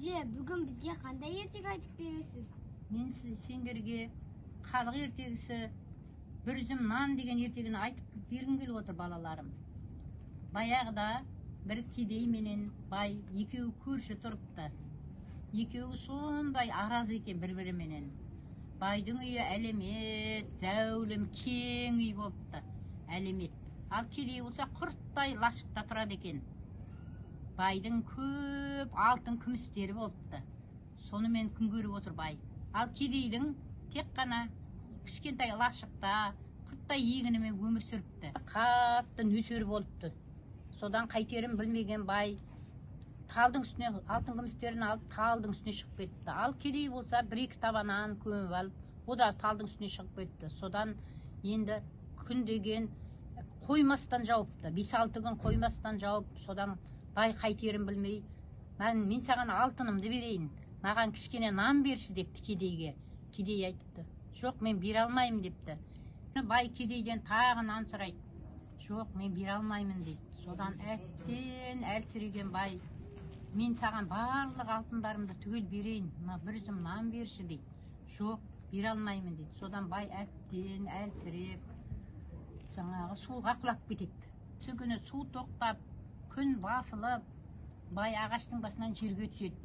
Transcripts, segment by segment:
Әже, бүгін бізге қандай ертегі айтып бересіз? Мен сендерге халық ертегісі «Бір үзім нан» деген ертегіні айтып бергім келіп отыр, балаларым. Баяғыда бір кедей менен бай екеуі көрші тұрыпты. Екеуі сондай араз екен бір біріменен. Байдың үйі әлемет, зәулім, кең үй болыпты, әлемет. Ал кедей болса, құрттай лашықта тұрады екен. Байдың көп алтын күмістері болыпты, сонымен күн көріп отыр бай. Ал кедейдің тек қана кішкентай лашықта құрттай егінімен өмір сүріпті. Қатты нөсер болыпты. Содан қайтерін білмеген бай талдың үстіне алтын күмістерін алып, талдың үстіне шығып кетті. Ал кедей болса, бір екі табанын көміп алып, о да талдың үстіне шығып кетті. Содан енді күн деген қоймастан жауыпты, 5-6 күн қоймастан жауып. Содан бай қайтерін білмей: Мен саған алтынымды берейін, маған кішкене нан берші», – депті кедейге. Кедей айтыпты: «Жоқ, мен бере алмаймын», – депті. Бай кедейден тағы нан сұрайды. «Жоқ, мен бере алмаймын», – дейді. Содан әбден әлсіреген бай: «Мен саған барлық алтындарымды түгел берейін, мына бір үзім нан берші», – дейді. «Жоқ, бере алмаймын», – дейді. Содан бай әбден әлсіреп, жаңағы суға құлап кетеді. Сол күні су тоқтап, күн басылып, бай ағаштың басынан жерге түседі.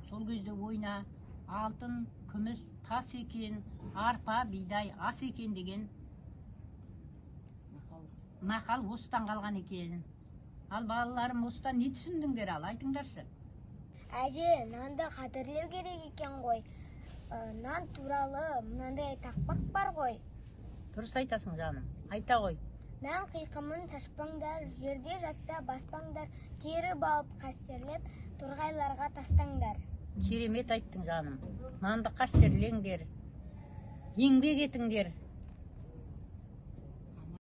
Сол кезде ойына «Алтын күміс тас екен, арпа бидай ас екен» деген мақал осыдан қалған екен. Ал, балаларым, осыдан не түсіндіңдер? Ал, айтыңдаршы. Әже, нанды қадірлеу керек екен ғой. Нан туралы мынандай тақпақ бар ғой. Дұрыс айтасың, жаным, айта ғой. Нан қиқымын шашпаңдар, жерде жатса баспаңдар, теріп алып қастерлеп, торғайларға тастаңдар. Керемет айттың, жаным. Нанды қастерлеңдер, еңбек етіңдер.